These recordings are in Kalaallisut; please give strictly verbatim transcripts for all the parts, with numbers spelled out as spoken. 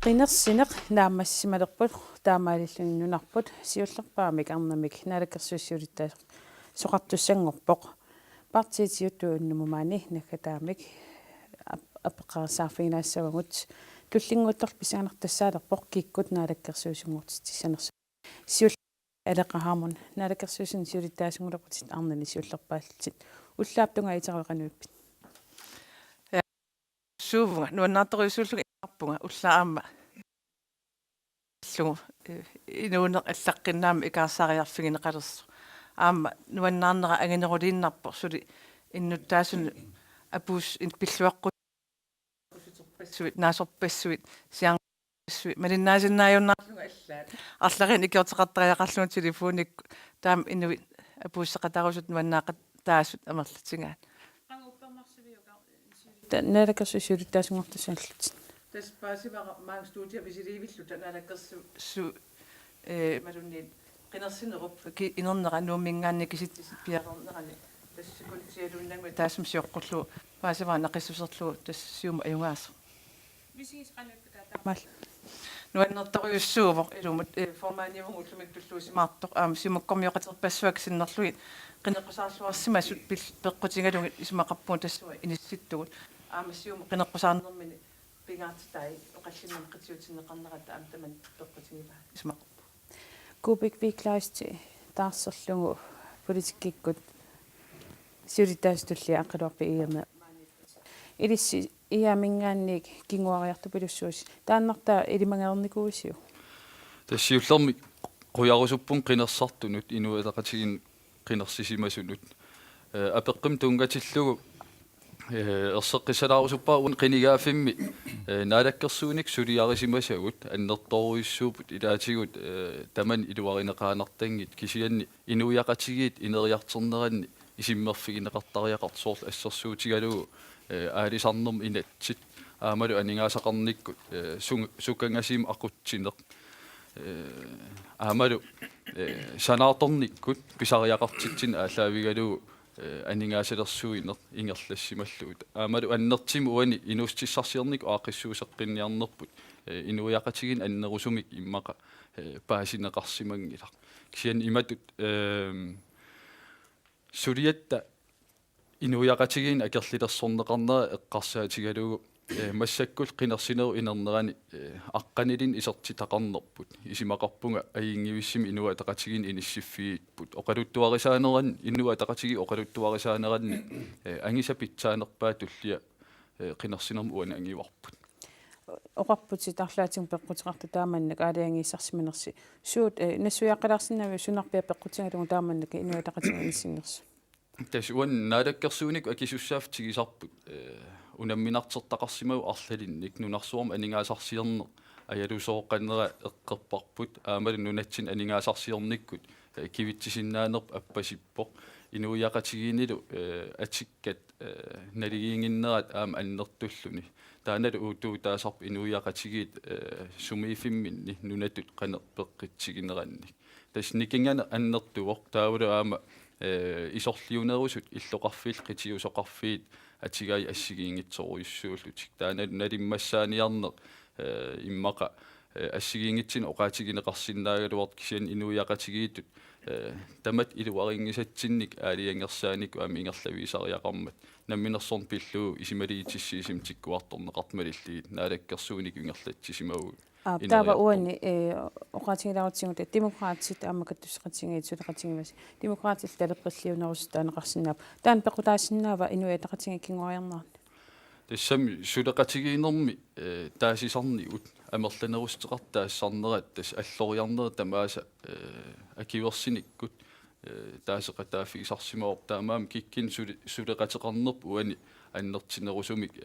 Qinersineq naammassimalerpoq taamaalilluni nunarput siullerpaamik arnamik naalakkersuisut siulittaasoqartussanngorpoq. Partiit siuttut unnummi maani naggataamik ap-, apeqqarissaarfiginaassavagut. Tullinnguuttorli pissanganartussaalerpoq kikkut naalakkersuisunngortitsissanersoq. Siulleq Aleqa Hammond, naalakkersuisuni siulittaasunngulerputit arnani siullerpaallutit. Ullaap tungaa itereqanuippit? Suuvunga, nuannaartorujussuullunga imaappunga ullaaq aamma. Illugu, eh, inuuneq allaqqinnaaq ikaarsaariarfigineqalersoq. Aamma nuannaarnera angineruliinnarpoq suli innuttaasunut apuus in pilluaqqut- Passuit, naasorpassuit, sianerpassuit, malinnaasinnaajunnaarlunga allaat. Arlariinnik ikiorteqartariaqarlunga telefonikkut, taama inuit apuusseqataarusut nuannaaqataasut amerlatigaat. Ta-, naalakkersuisut siulittaasunngortussanngorlutit. Tassa paasivara maanga studiami misiliivilluta naalakkersu-, su-, eh, imaluunniit qinersinerup ki-, inernera Nuumminngaanniit kisitsisit piareernerani tassa sekundialuinnarmik taassuma sioqqullugu paasivara naqissuserlugu tassa Siumut ajugaasoq. Misigisaqanuipput taamaal. Nuannertorujussuuvoq ilumut, eh, formandiuvugut ullumikkut tulluusimaartoq aamma Siumukkormioqaterpassuakka sinnerlugit qineqqusaarluarsimasut pil-, peqqutigalugit isumaqarpunga tassunga inissittugut aamma Siumut qineqqusaarnermini pingaartitai oqallinnermik qitiutinneqarnerata aamma tamanna peqqutigivaa isumaqarpunga. Kuupik V. Kleist taarserlugu politikkikkut siulittaasup tullia aqqaluarpoq I A M-i. Ilissi I A M-inngaanniit kinguariartupilussuusi. Taannartaa ilimagereernikuuisiuk? Tassa siullermik qujarusuppunga qinersisartunut Inuit Ataqatigiinni qinersisimasunut. Eh, apeqqummi tunngatillugu, eh, erseqqissalaarusuppara uani qinigaaffimmi, eh, naalakkersuinikkut suliarisimasagut annertoorujussuupput ilaatigut, eh, tamanna iluarineqaannartanngitsoq kisianni inuiaqatigiit ineriartorneranni isummerfigineqartariaqartoq soorlu assersuutigalugu, eh, aalisarnermut inatsit aammalu aningaasaqarnikkut, eh, su-, sukangasumik aqutsineq, eh, aammalu, eh, sanaartornikkut pisariaqartitsineq aallaavigalugu, eh, aningaasalersuineq ingerlassimallugu. Aammalu annertuumik uani inuussutissarsiornikkut aaqqissuusseqqinniarnerput, eh, inuiaqatigiinni annerusumik immaqa, eh, paasineqarsimanngilaq. Kisianni imatut, ehm, suliatta inuiaqatigiinni akerlilersorneqarnera eqqarsaatigalugu, eh, massakkut qinersinerup inernerani, eh, aqqanilinnik isertitaqarnerput. Isumaqarpunga ajunngivissumik Inuit Ataqatigiinni inissiffigipput. Oqaluttuarisaaneranni, Inuit Ataqatigiit oqaluttuarisaaneranni, eh, angusat pitsaanerpaat tullia, eh, qinersinermut uani angivarput. Oqarputit arlaatigut peqquteqartut taamaanik aalajangiisarsimanersi. Suut, eh, nassuiaqqalaarsinnaaviuk sunarpiaq peqqutigalugu taamaanik Inuit Ataqatigiinni inissinnersut? Tassa uani naalakkersuinikkut akisussaaffik tigusarput, eh, unamminartortaqarsimavugut arlalinnik nunarsuarmi aningaasarsiorneq ajalusooqanera eqqorparput aammalu nunatsinni aningaasarsiornikkut, eh, kivitsisinnaanerput appasippoq inuiaqatigiinnilu, eh, atikkat, eh, naligiinnginnerat aamma annertulluni. Taannalu uuttuutaasarpoq inuiaqatigiit, eh, sumiiffimminni nunatut qanoq peqqitsiginerannik. Tassa nikinganeq annertuvoq taavalu aamma, eh, isorliunerusut illoqarfiit qitiusoqarfiit atugaat assigiinngitsorujussuullutik. Taanna nalimmassaaniarneq, eh, immaqa, eh, assigiinngitsunik oqaatigineqarsinnaagaluartoq kisianni inuiaqatigiittut, eh, tamatta iluarinngisatsinnik aalajangersaanikut aamma ingerlavigisariaqarmat namminersorneq pillugu isumaliutissiisumik tikkuartorneqartut malillugit naalakkersuinikkut ingerlatsisimavugut. Aap, taava ineriartorneq. Uani, eh, oqaatigilaarutsigu Demokraatit aamma kattusseqatigiit suleqatigivaat. Demokraatillu taleqqilliunerusut taaneqarsinnaapput. Taanna pequtaasinnaava Inuit Ataqatigiit kinguariarneranni? Tassami suleqatigiinnermi, eh, taasisarnigut amerlanerussuteqartut taasisarnerat tassa alloriarnerit tamaasa, eh, akuersinikkut, eh, taaseqataaffigisarsimavoq taamaammat kikkunnut suli-, suleqateqarnerput uani annertunerusumik, eh,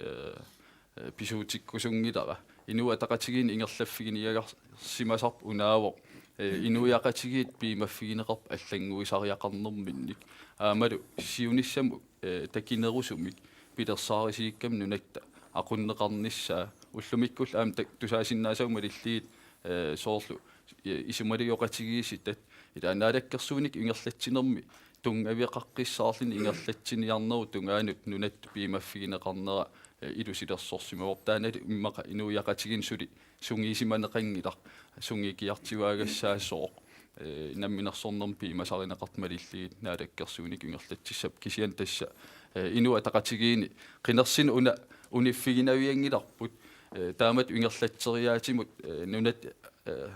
eh, pisuutikkusunngilara. Inuit Ataqatigiinni ingerlaffiginiagarsimasarput unaavoq, eh, inuiaqatigiit piumaffigineqarput allannguisariaqarnerminnik. Aammalu siunissamut, eh, takunerusumik pilersaarisiukkami nunatta aqunneqarnissaa. Ullumikkullu aamma ta-, tusaasinnaasagut malillugit, eh, soorlu, eh, isumalioqatigiissutaat Ila naalakkersuinikkut ingerlatsinermi tunngaveqaqqissaarluni ingerlatsiniarnerup tungaanut nunatta piumaffigineqarnera, eh, ilusilersorsimavarput. Taanna immaqa inuiaqatigiinni suli sungiusimaneqanngilaq, sungiukkiartuaagassaassooq, eh, namminersornermi piumasarineqartut malillugit naalakkersuinikkut ingerlatsissapput, kisianni tassa, eh, Inuit Ataqatigiinni qinersineq una uniffiginavianngilarput, eh, taamatut ingerlatseriaatsimut, eh, nunat, eh,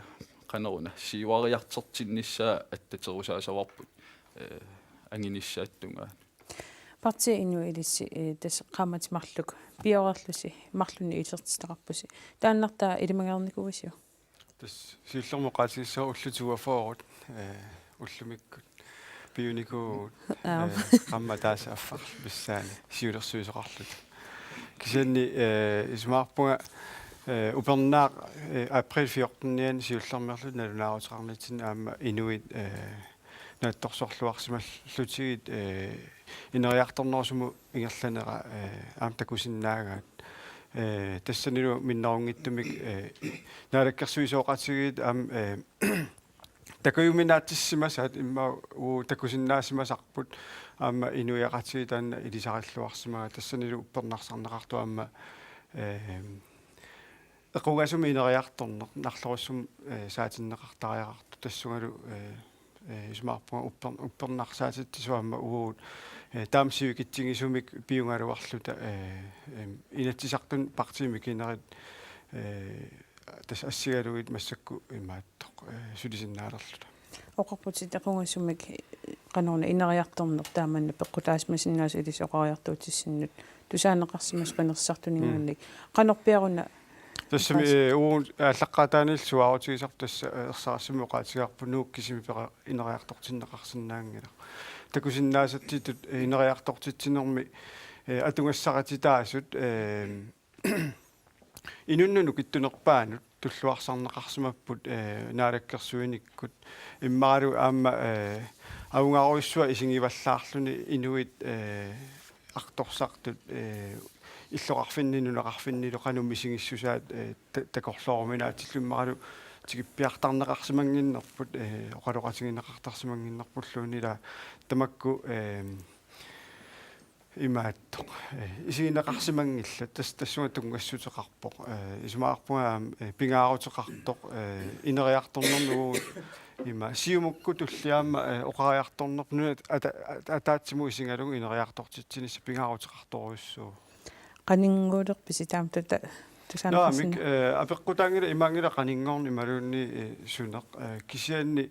qanoruna siuariartortinnissaa attaterusaasavarput, eh, anginissaata tungaanut. Partii Inuit Ataqatigiit, eh, tassa qaammatit marluk pioreerlusi marlunnik isertitaqarpusi. Taannartaa ilimagereernikuuisiuk? Tassa siullermik oqaatigissavara ullut toogfyrre, eh, ullumikkut piunikuuvugut, Aap. Eh, qaammat ataaseq affarlu missaani siulersuisoqarluta. Kisianni, eh, isumaqarpunga, eh, upernaaq, eh, april fjortenianni siullermeerluta nalunaaruteqarnitsinni aamma inuit, eh, naatsorsorluarsimallutigit, eh, ineriartornerup sumut ingerlanera, eh, aamma takusinnaagaat. Eh, tassanilu minnerunngitsumik, eh, naalakkersuisooqatigiit aamma, eh, takujuminaatsissimasaat immaqa uagut takusinnaasimasarput aamma inuiaqatigiit taanna ilisarilluarsimagaat tassanilu uppernarsarneqartoq aamma, eh, equngasumik ineriartorneq, narlorissumik, eh, saatinneqartariaqartoq tassungalu, eh, eh, isumaqarpunga upper-, uppernarsaatitsisut aamma uagut, eh, taama sivikitsigisumik piugaluarluta, eh, em, Inatsisartuni partiit mikinerit, eh, tassa assigalugit massakkut imaattoq, eh, sulisinnaalerluta. Oqarputit equngasumik, eh, qanoruna ineriartorneq taamanna peqqutaasimasinnaasut ilissi oqariartuutissinnut tusaaneqarsimasoq qinersisartuninngaanniit. Mm. Qanorpiaruna? Tassami, eh, uagut aallaqqaataaniilli suaarutigisarput tassa, eh, ersarissumik oqaatigaarput Nuuk kisimi peqa-, ineriartortinneqarsinnaanngilaq. Takusinnaasatsitut, eh, ineriartortitsinermi, eh, atugassarititaasut, eh, inunnut nukittunerpaanut tulluarsarneqarsimapput, eh, naalakkersuinikkut. Immaqalu aamma, eh, avungarujussuaq isigivallaarluni inuit, eh, artorsartut, eh, illoqarfinni nunaqarfinnilu qanoq misigissusaat, eh, ta-, takorlooruminaatsillugu immaqalu tikippiartarneqarsimannginnerput, eh, oqaloqatigineqartarsimannginnerpulluunniit ila tamakku, eh, imaattoq, eh, isigineqarsimanngillat tas-, tassunga tunngassuteqarpoq, eh, isumaqarpunga aamma, eh, pingaaruteqartoq, eh, ineriartornermi uagut ima Siumukkut tulliani aamma, eh, oqariartornerput nunat ata-, ata-, ataatsimut isigalugu ineriartortitsinissaq pingaaruteqartorujussuuvoq. Qaninnguulerpisi taama tuta-, tusaaneqarsinnaanngilaq? Naamik, eh, apeqqutaanngilaq imaanngilaq qaninngorneq imaluunniit, eh, suneq, eh, kisianni,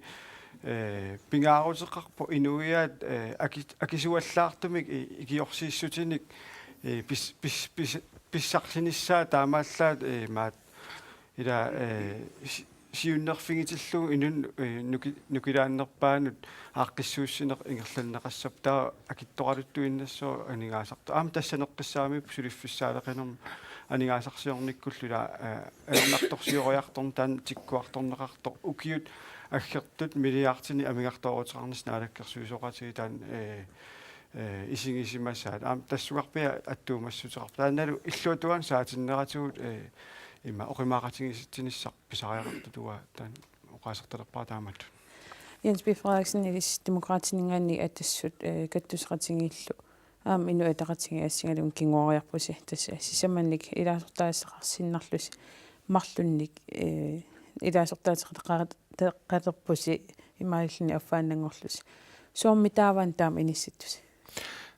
eh, pingaaruteqarpoq inuiaat, eh, aki-, akisuallaartumik i-, ikiorsiissutinik, eh, pis-, pis-, pis-, pissarsinissaat taamaallaat, eh, maat ila, eh, si-, siunnerfigitillugu inun-, eh, nuki-, nukilaannerpaanut aaqqissuussineq ingerlanneqassasoq taava akitsoraluttuinnassaaq aningaasartoq. Aamma tassaneqqissaaramiuk suliffissaaleqinermi aningaasarsiornikkullu ila, eh, ajornartorsioriartorneq taanna tikkuartorneqartoq ukiut aggertut milliardinit amigartooruteqarnissaq naalakkersuisooqatigiit taanna, eh, eh, isigisimasaat. Aamma tassungarpiaq attuumassuteqarpoq. Taannalu illuatungaanut saatinneratigut, eh, ima oqimaaqatigiissitsinissaq pisariaqartutut taanna oqaasertalerpara taamatut. Jens B. Frederiksen, ilissi Demokraatininngaanniit Atassut, eh, kattussaqatigiillu aamma Inuit Ataqatigiit assigalugit kinguariarpusi, tassa sisamanik ilaasortaateqarsinnarlusi marlunnik, eh, ilaasortaateqalerpusi imaluunniit affaannanngorlusi. Soormi taava taama inissittusi?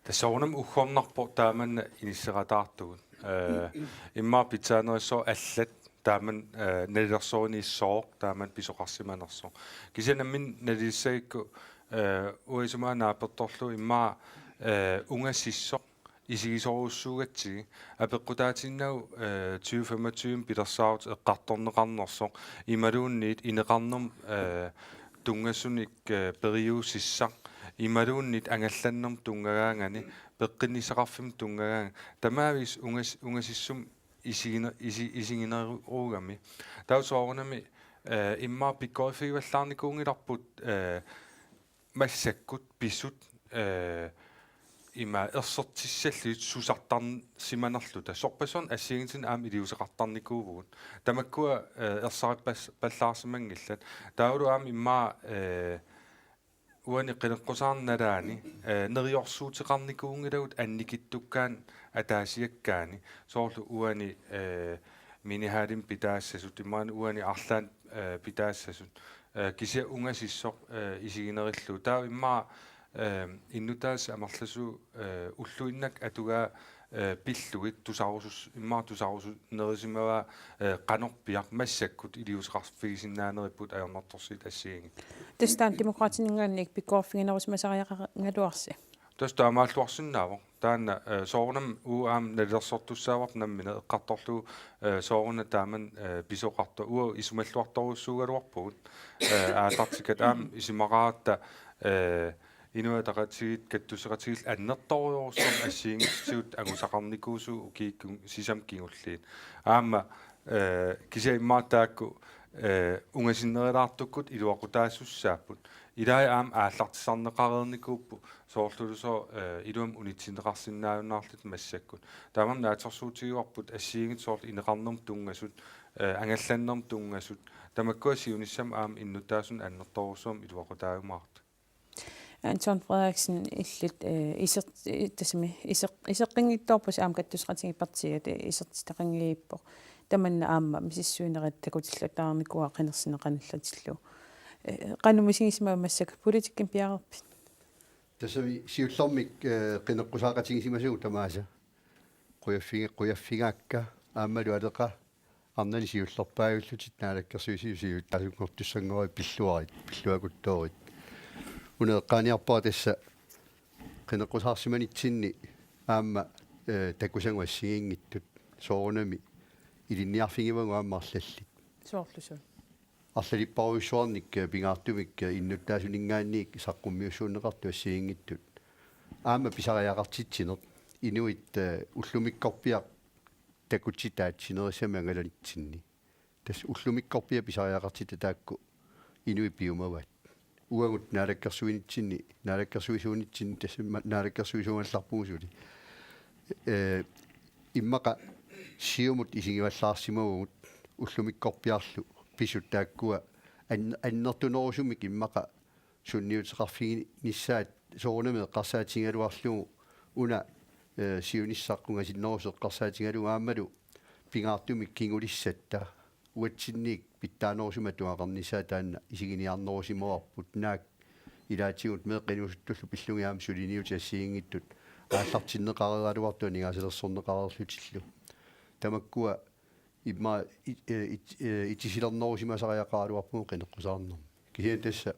Tassa soorunami uggornarpoq taamanna inisseqataartugut. Eh, immaqa pitsaanerissooq allat taamanna, eh, nalilersoriniassooq taamanna pisoqarsimanersoq. Kisianni nammineq nalilissagukku, eh, uanga isumaga naapertorlugu immaqa, eh, ungasissoq isigisorujussuugatsigit apeqqutaatinnagu, eh, tyve femogtyve pilersaarut eqqartorneqarnersoq imaluunniit ineqarnermut, eh, tunngasunik, eh, periuusissaq imaluunniit angallannermut tunngagaangani peqqinnissaqarfimmut tunngagaangani tamaavimmik ungas-, ungasissumik isigine-, isi-, isigineruugami. Taava soorunami, eh, immaqa pikkoriffigivallaarnikuunngilarput, eh, massakkut pisut, eh, ima ersertissallugit susartarsimanerluta. Sorpassuarnik assigiinngitsunik aamma iliuuseqartarnikuuvugut. Tamakkua, eh, ersarippas-, pallaarsimanngillat. Taavalu aamma immaqa, eh, uani qineqqusaarnerani, eh, neriorsuuteqarnikuunngilagut annikitsukkut ataasiakkaani, soorlu uani, eh, minihallimi pitaassasut, imaluunniit uani arlaanni, eh, pitaassasut, eh, kisianni ungasissoq, eh, isiginerillugu. Taava immaqa, eh, innuttaasut amerlasuut, eh, ulluinnaq atugaat, eh, pillugit tusarusus-, immaqa tusarusunnerusimavaat, eh, qanorpiaq massakkut iliuuseqarfigisinnaaneripput ajornartorsiut assigiinngitsut. Tassa taanna Demokraatininngaanniit pikkoreerfiginerusimasariaqaraluarsi? Tassa taamaalluarsinnaavoq. Taanna, eh, soorunami uagut aamma nalilersortussaavarput nammineq eqqartorlugu, eh, sooruna taama, eh, pisoqartoq. Uagut isumalluartorujussuugaluarpugut, eh, aallartikkatta aamma isumaqaratta, eh, Inuit Ataqatigiit kattusseqatigiillu annertoorujussuarmik assigiinngitsutigut angusaqarnikuusugut ukiukkut sisamat kingulliit. Aamma, eh, kisianni immaqa taakku, eh, ungasinnerulaartukkut iluaqutaasussaapput. Ilai aamma aallartisarneqareernikuupput soorlulusooq, eh, iluamik unitsinneqarsinnaajunnaarlutik massakkut. Taamaammat naatsorsuutigivarput assigiinngitsut soorlu ineqarnermut tunngasut, eh, angallannermut tunngasut. Tamakkua siunissami aamma innuttaasunik annertoorujussuarmik iluaqutaajumaartut. Anton Frederiksen, illit, eh, iser-, i-, tassami iseq-, iseqqinngitsoorpusi aamma kattusseqatigiit partiit, eh, isertitaqanngillat. Tamanna aamma misissuinerit takutilluartarnikuuaat qinersineq qanillattillugu. Eh, qanoq misigisimava massakkut politikkimik piareerpit? Tassami siullermik, eh, qineqqusaaqatigisimasagut tamaasa. Qujaffiga-, qujaffigaakka aammalu Aleqa arnani siullerpaajullutit naalakkersuisut siulittaasunngortussanngorlutik pilluarit, pilluakuttoorit. Una eqqaaniarpara tassa qineqqusaarsimanitsinni aamma, eh, takusagut assigiinngitsut soorunami ilinniarfigivagut aamma arlallit. Soorlu suut? Arlalipparujussuarnik, eh, pingaartumik, eh, innuttaasuninngaanniit saqqummiussuunneqartut assigiinngitsut. Aamma pisariaqartitsineq. Inuit, eh, ullumikkorpiaq takutitaat sinerissami angalanitsinni. Tassa ullumikkorpiaq pisariaqartitaat taakku inuit piumavaat. Uagut naalakkersuinitsinni, naalakkersuisuunitsinni tassa ma-, naalakkersuisuugallarpugut suli. Eh, immaqa Siumut isigivallaarsimavugut ullumikkorpiarlu pisut taakkua an-, annertunerusumik immaqa sunniuteqarfiginissaat soorunami eqqarsaatigigaluarlugu una, eh, siunissaq ungasinnerusoq eqqarsaatigalugu aammalu pingaartumik kingulissatta uatsinniit pitsaanerusumik atugaqarnissaa taanna isiginiarnerusimavarput naak ilaatigut meeqqat inuusuttullu pillugit aamma suliniutit assigiinngitsut aallartinneqareeraluartut aningaasalersorneqareerlutillu. Tamakkua immaqa i-, eh, it-, eh, itisilernerusimasariaqaraluarpugut qineqqusaarnermi. Kisianni tassa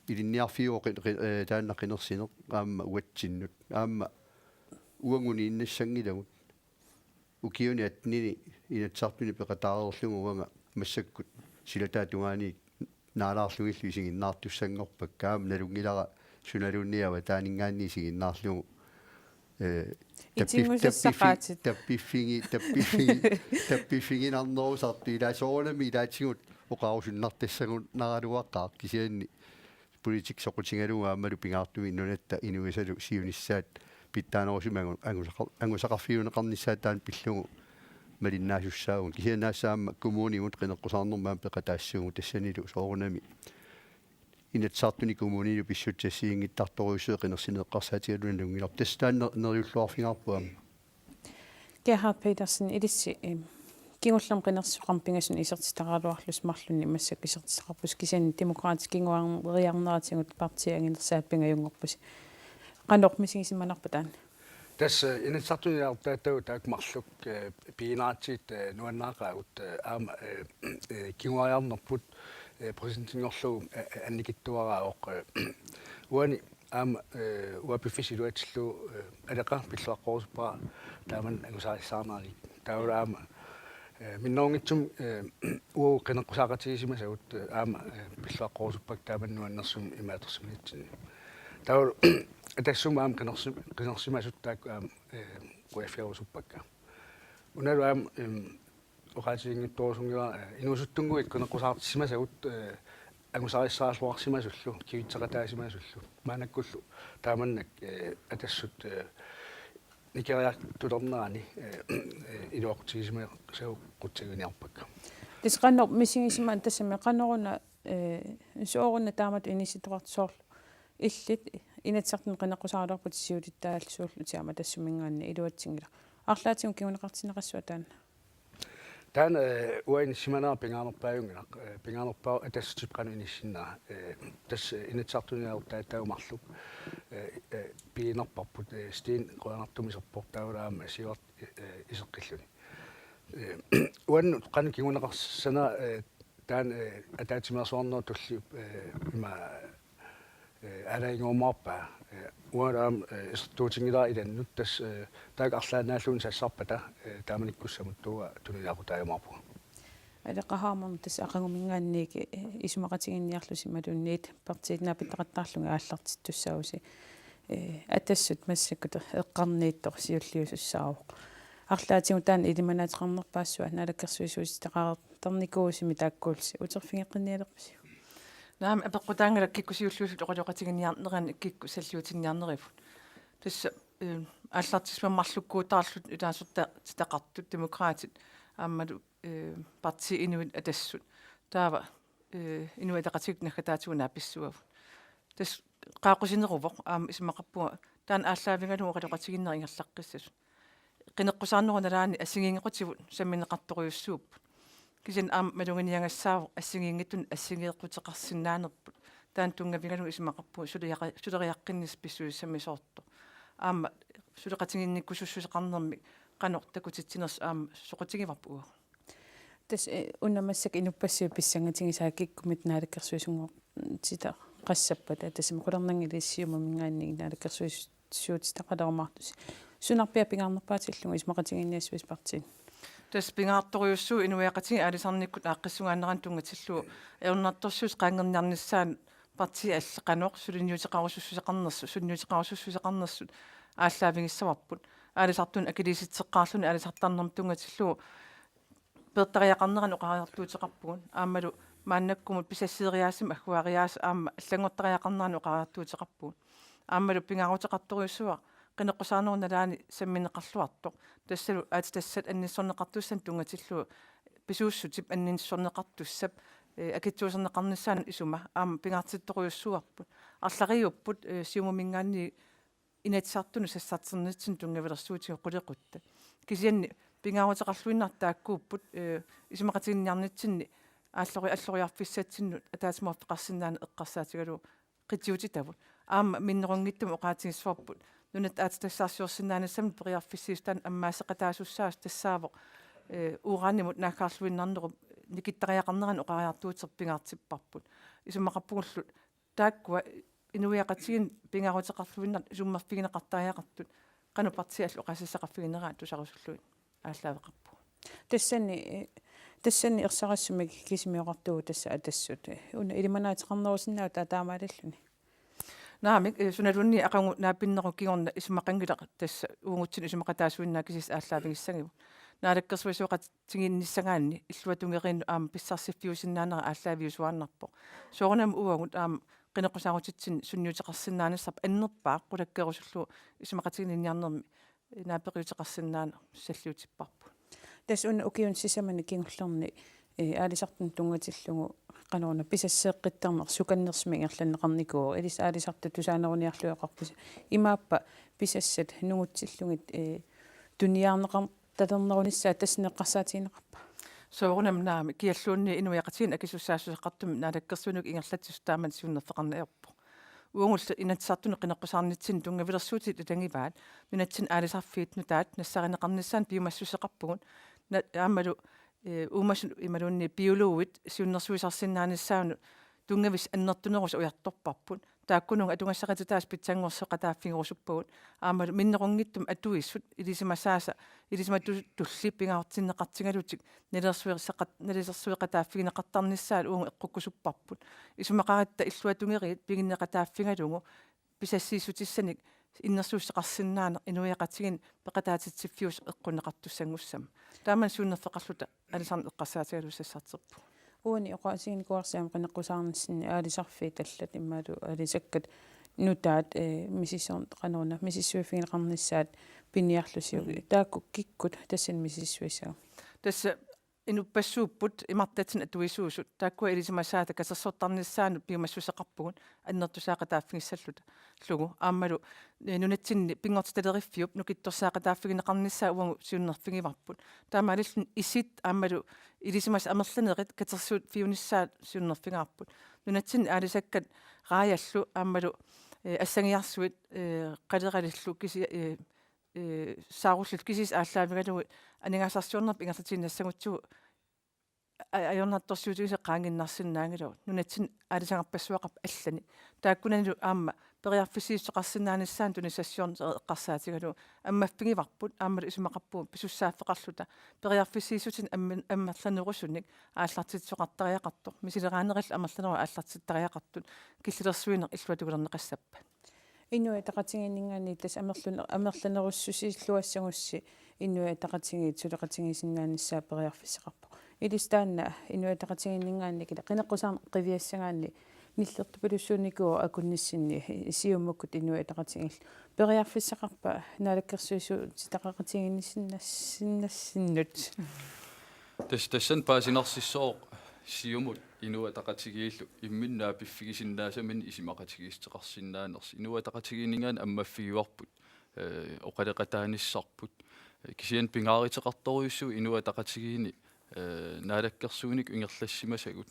ilinniarfiuvoq qi-, qi-, eh, taanna qinersineq aamma uatsinnut. Aamma uagut uniinnassanngilagut. Ukiuni attenini Inatsisartuni peqataareerlugu uanga massakkut silataata tungaani naalaarlugillu isiginnaartussanngorpakka aamma nalunngilara sunaluunniit avataaninngaanniit isiginnaarlugu, eh, tappif-, Itinngusassaqaatit. Tappiffi-, tappiffigi-, tappiffi-, tappiffiginarnerusartut ilaa soorunami ilaatigut oqarusunnartassagunaraluaqaaq kisianni politikki soqutigalugu aammalu pingaartumik nunatta inuisalu siunissaat pitsaanerusumik angu-, angusaqa-, angusaqarfigineqarnissaat taanna pillugu malinnaasussaavagut. Kisianni aamma kommunimut qineqqusaarnermut aamma peqataassuugut tassanilu soorunami Inatsisartuni kommunini pissutsit assigiinngitsorujussuit qinersineq eqqarsaatigalugu nalunngilarput. Tassa taanna neriulluarfigaarput aamma. Gerhard Petersen, ilissi, eh, kingullermik qinersisoqarmat pingasunut isertitaraluarlusi marlunnik massakkut isertitaqarpusi kisianni Demokraatit kinguaariarneratigut partiit anginersaat pingajunngorpusi. Qanoq misigisimanarpa taanna? Tassa Inatsisartuni aallartitaagut taakku marluk, eh, pigineratsigu, eh, nuannaaqaagut, eh, aamma, eh, eh, kinguaariarnerput, eh, præsidentinngorlugu, eh, eh, annikitsuaraavoq, eh, uani aamma, eh, uanga piffissaq iluatsillugu, eh, Aleqa pilluaqqorusuppara taamannak angusarissaarnerani. Taavalu aamma, eh, minnerunngitsumik, eh, uagut qineqqusaaqatigisimasagut, eh, aamma, eh, pilluaqqorusuppakka taamannak nuannersumik imaattorsimanitsinni. Taavalu Atassummi aamma qinersi-, qinersimasut taakku aamma, eh, qujaffigerusuppakka. Unalu aamma, em, oqaatiginngitsorusunngilanga, eh, inuusuttunnguit qineqqusaartissimasagut, eh, angusarissagaluarsimasullu, kivitseqataasimasullu. Maannakkullu taamannak, eh, Atassut, eh, nikeriartulernerani, eh, eh, iluaqutigisimasagut qutsaviginiarpakka. Tassa qanoq misigisimaneq tassami qanoruna Ee, soorunami taamatut inissittoqartoq soorlu illit Inatsisartuni qineqqusaaraluarputit siulittaallusullutit aamma tassuminngaanniit iluatsinngilaq. Arlaatigut kinguneqartinneqassava taanna? Taanna, eh, uanga inissimanera pingaanerpaajunngilaq, eh, pingaanerpaavoq Atassutip qanoq inissinnera, eh, tassa Inatsisartuniarutaataajumaarluk, eh, eh, piinnarparput, eh, Steen qujanartumik iserpoq taavalu aamma Sivert, eh, iseqqilluni. Eh, uannut qanoq kinguneqarsinnaanera, eh, taanna, eh, ataatsimeersuarnerup tulliup, eh, ima, eh, aalajangiumaarpaa. Eh, uanga aamma, eh, isertuutinngilara ilannut tassa, eh, taakku arlaannaalluunniit sassarpata, eh, taamanikkussamut tuua tunuliaqutaajumaarpunga. Aleqa Hammond, tassa aqaguminngaanniit, eh, isumaqatiginninniarlusi imaluunniit partiit naapittaqattaarlugit aallartittussaavusi, eh, Atassut massakkut eqqarniittoq siulliusussaavoq. Arlaatigut taanna ilimanaateqarnerpaassua naalakkersuisuutitaqartarnikuusumik taakkuullisi uterfigeqqinnialerpisiuk? Naamik, apeqqutaanngilaq kikkut siulliullutik oqaloqatiginninniarneranni kikkut salliutinniarnerivut. Tassa, eh, aallartissamik marlukkuutaarlutik ilaasortatitaqartut Demokraatit aammalu, eh, partii Inuit Atassut. Taava, eh, Inuit Ataqatigiit naggataatigut naapissavavut. Tassa qaaqqusineruvoq aamma isumaqarpunga taanna aallaavigalugu oqaloqatigiinneq ingerlaqqissasut. Qineqqusaarnerup nalaani assigiinngequtivut sammineqartorujussuupput. Kisianni aamma maluginiagassaavoq assigiinngitsunik assigiiqquteqarsinnaanerput. Taanna tunngavigalugu isumaqarpunga suleriaqa-, suleriaqqinnissaq pissusissamisoortoq. Aamma suleqatiginnikkusussuseqarnermik qanoq takutitsinersoq aamma soqutigivarput uagut. Tassa, eh, una massakkut inuppassuit pissangatigisaat kikkummit naalakkersuisunngortitaqassappata, tassami qularnanngilaq Siumuminngaanniit naalakkersuis-, suutitaqalerumaartusi. Sunarpiaq pingaarnerpaatillugu isumaqatigiinniassavisi partiini? Tassa pingaartorujussuuvoq inuiaqatigiit aalisarnikkut aaqqissugaannerannut tunngatillugu ajornartorsiutit qaangerniarnissaat partiit allat qanoq suliniuteqarusussuseqarnersut, sunniuteqarusussuseqarnersut aallaavigissavarput. Aalisartunut akiliisitseqqaarluni aalisartarnermut tunngatillugu peertariaqarneranut oqariartuuteqarpugut. Aammalu maannakkumut pisasseeriaaseq agguariaaseq aamma allanngortariaqarneranut oqariartuuteqarpugut. Aammalu pingaaruteqartorujussuaq qineqqusaarnerup nalaani sammineqarluartoq. Tassalu aatsitassat annissorneqartussanut tunngatillugu pisuussutip annissorneqartussap, eh, akitsuuserneqarnissaanut isuma aamma pingaartittorujussuuarput. Arlariupput, eh, Siumuminngaanniit Inatsisartunut sassarternitsinni tunngavilersuutigut qulequttat. Kisianni pingaaruteqarluinnartut taakkuupput, eh, isumaqatiginninniarnitsinni aallori-, alloriarfissatsinnut ataatsimoorfeqarsinnaaneq eqqarsaatigalugu qitiutitavut. Aamma minnerunngitsumik oqaatigissavarput nunatta aatsitassarsiorsinnaanissamut periarfissiissutaanut ammaasseqataasussaasut tassaavoq, eh, uranimut naaggaarluinnarnerup nikittariaqarneranut oqariartuuteq pingaartipparput. Isumaqarpugullu taakkua inuiaqatigiinni pingaaruteqarluinnartut isummerfigineqartariaqartut qanoq partiit allat oqaasissaqarfigineraat tusarusullugit aallaaveqarpugut. Tassani, tassani ersarissumik kisimi oqartugut tassa Atassut. Una ilimanaateqarnerusinnaavoq taava taamaalilluni? Naamik, eh, sunaluunniit aqagu naapinnerup kingorna isumaqanngilaq tassa uagutsinnut isumaqataasuinnaat kisiisa aallaavigissagipput. Naalakkersuisooqatigiinnissagaanni illuatungeriinnut aamma pissarsiffiusinnaanera aallaaviusuaannarpoq. Soorunami uagut aamma qineqqusaarutitsinni sunniuteqarsinnaanissarput annerpaaq qulakkeerusullugu isumaqatiginninniarnermi naapeqqiuteqarsinnaaneq salliutipparput. Tassa una ukiuni sisamani kingullerni, eh, aalisartunut tunngatillugu qanoruna pisasseeqqittarneq sukannersumik ingerlanneqarnikuuvoq, ilissi aalisartut tusaaneruniarlugit oqarpisi. Imaappa pisassat nungutsillugit, eh, tuniaarneqartalernerunissaat tassani eqqarsaatigineqarpa? Soorunami naamik, kialluunniit inuiaqatigiinni akisussaassuseqartumik naalakkersuinermut ingerlatsisut taamani siunnerfeqarneq ajorpoq. Uagullu Inatsisartunut qineqqusaarnitsinni tunngavilersuutit ilagivaat, nunatsinni aalisarfiit nutaat nassarineqarnissaannut piumassuseqarpugut. Na-, aammalu, eh, uumasut imaluunniit biologit siunnersuisarsinnaanissaannut tunngavissat annertunerusut ujartorparput. Taakkununnga atugassaqartitaasut pitsanngorsoqataaffigerusuppagut. Aammalu minnerunngitsumik atuisut ilisimasaasa, ilisimatulli pingaartinneqartigalutik nalilersueqat-, nalilersueqataaffigineqartarnissaat uagut eqqukkusupparput. Isumaqaratta illuatungeriit piginneqataaffigalugu pisassiissutissanik innersuusseqarsinnaaneq inuiaqatigiinni peqataatitsiffiusoq eqqunneqartussanngussammat. Taamani siunnerfeqarluta aalisarneq eqqarsaatigalugu sassarterpugut. Uani oqaatiginikuuarsi aamma qineqqusaarnitsinni aalisarfiit allat imaluunniit aalisakkat nutaat, eh, misissuer-, qanoruna, misissuiffigineqarnissaat piniarlusiuk. Mm. Taakku kikkut tassani misissuissagami? Tassa inuppassuupput imartatsinnik atuisuusut, taakkua ilisimasaata katersortarnissaannut piumassuseqarpugut annertusaaqataaffigissalluta. Lugu aammalu, eh, nunatsinni pinngortitaleriffiup nukittorsaaqataaffigineqarnissaa uagut siunnerfigivarput. Taamaalilluni isit aammalu ilisimasat amerlanerit katersuuffiunissaat siunnerfigaarput. Nunatsinni aalisakkat raajallu aammalu, eh, assangiarsuit, eh, qaleralillu kisi-, eh, eh, saarullutik kisiisa aallaavigalugu aningaasarsiornerput ingerlatinnissagutsigu a-, ajornartorsiutigisoq qaangiinnarsinnaanngilagut. Nunatsinni aalisagarpassuaqarpoq allanik. Taakkunanilu aamma periarfissiissuteqarsinnaanissaanut tunisassiorneq eqqarsaatigalugu ammaffigivarput, aammalu isumaqarpugut pisussaaffeqarluta periarfissiissutinik ammi-, amerlanerusunik aallartitsisoqartariaqartoq, misileraanerillu amerlanerup aallartittariaqartut killilersuineq illuatungiliorneqassappat. Inuit Ataqatigiinninngaanniit tassa amerlune-, amerlanerussusilluassagussi Inuit Ataqatigiit suleqatigiissinnaanissaat periarfissaqarpoq. Ilissi taanna Inuit Ataqatigiinninngaanniit kila qineqqusaarneq qiviassagaanni nillertupilussuunikuuvoq akunnissinni Siumukkut Inuit Ataqatigiillu. Periarfissaqarpa naalakkersuisuutitaqaqatigiinnissinnaassinnut? Tassa tassani paasinarsissooq Siumut Inuit Ataqatigiillu imminnut naapiffigisinnaasaminnik isumaqatigiissuteqarsinnaanersoq. Inuit Ataqatigiinninngaanniit ammaffigivarput, eh, oqaloqataanissarput. Eh, kisianni pingaaruteqartorujussuuvoq Inuit Ataqatigiinni, eh, naalakkersuinikkut ingerlassimasagut,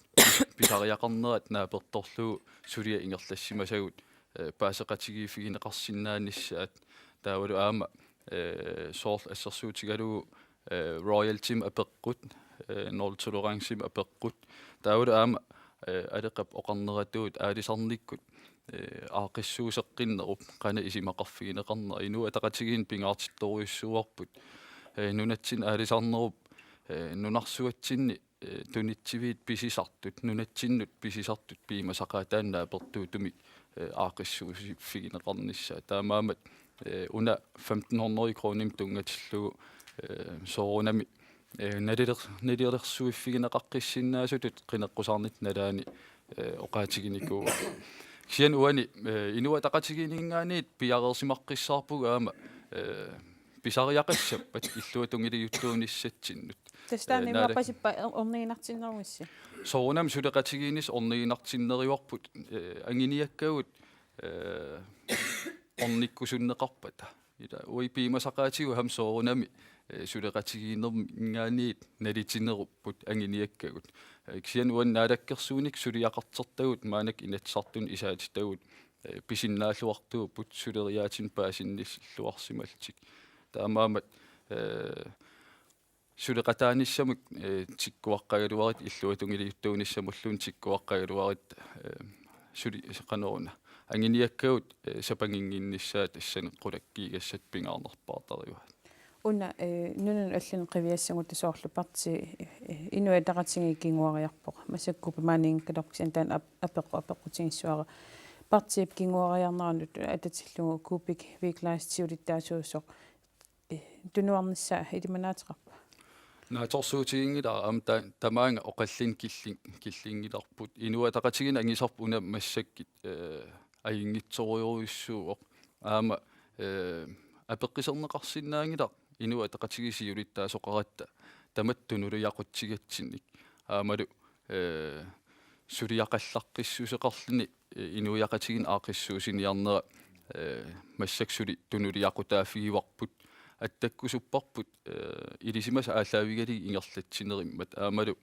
pisariaqarnerat naapertorlugu suliaq ingerlassimasagut, eh, paaseqatigiiffigineqarsinnaanissaat. Taavalu aamma, eh, soorlu assersuutigalugu, eh, royaltymik apeqqut, eh, nul tolerancemik apeqqut. Taavalu aamma, eh, Aleqap oqarneratuut aalisarnikkut, eh, aaqqissuusseqqinnerup qanoq isumaqarfigineqarnera. Inuit Ataqatigiinni pingaartittorujussuuarput, eh, nunatsinni aalisarnerup, eh, nunarsuatsinni, eh, tunitsiviit pisisartut, nunatsinnut pisisartut piumasaqaataannaapertuutumik, eh, aaqqissuussiffigineqarnissaa. Taamaammat, eh, una femten hundrede kronimik tunngatillugu, eh, soorunami, eh, naliler-, nalilersuiffigineqaqqissinnaasutut qineqqusaarnit nalaani, eh, oqaatiginikuuara. Kisianni uani, eh, Inuit Ataqatigiinninngaanniit piareersimaqqissaarpugut aamma, eh, pisariaqassappat illuatungiliuttuunissatsinnut. Tassa taanna, eh, naala-, immaqa pasippa er-, orniginartinnerugissi? Soorunami suleqatigiinnissaq orniginartinneruarput, eh, anguniakkagut, eh, ornikkusunneqarpata. Ila uagut piumasaqaatigut aamma soorunami, eh, suleqatigiinninngaanniit nalitinerupput anguniakkagut. Eh, kisianni uani naalakkersuinikkut suliaqartertagut maannakkut Inatsisartuni isaatitagut, eh, pisinnaalluartuupput suleriaatsinik paasinniilluarsimallutik. Taamaammat, eh, suleqataanissamut, eh, tikkuaqqagaluaruit illuatungiliuttuunissamulluunniit tikkuaqqagaluaruit, eh, suli-, qanoruna. Anguniakkagut, eh, sapanginnginnissaat tassani qulakkiigassat pingaarnerpaartarivaat. Una, eh, nunanut allanut qiviassagutta soorlu partii, eh, Inuit Ataqatigiit kinguariarpoq. Massakkut maaniinngikkaluarpoq kisianni taanna ap-, apeqqut apeqqutigissuara. Partiip kinguariarneranut atatillugu Kuupik V. Kleist siulittaasuusoq, eh, tunuarnissaa ilimanaateqarpa? Naatsorsuutiginngilara aamma ta-, tamaanga oqallinneq killing-, killinngilarput. Inuit Ataqatigiinni angisarput una massakkut, eh, ajunngitsorujussuuvoq. Aamma, eh, apeqquserneqarsinnaanngilaq Inuit Ataqatigiit siulittaasoqaratta tamatta tunuliaqutsigatsinnik. Aammalu, eh, suliaqallaqqissuseqarluni, eh, inuiaqatigiinni aaqqissuussiniarnera, eh, massakkut suli tunuliaqutaaffigivarput. Attakkusupparput, eh, ilisimasat aallaavigalugit ingerlatsinerimmat. Aammalu,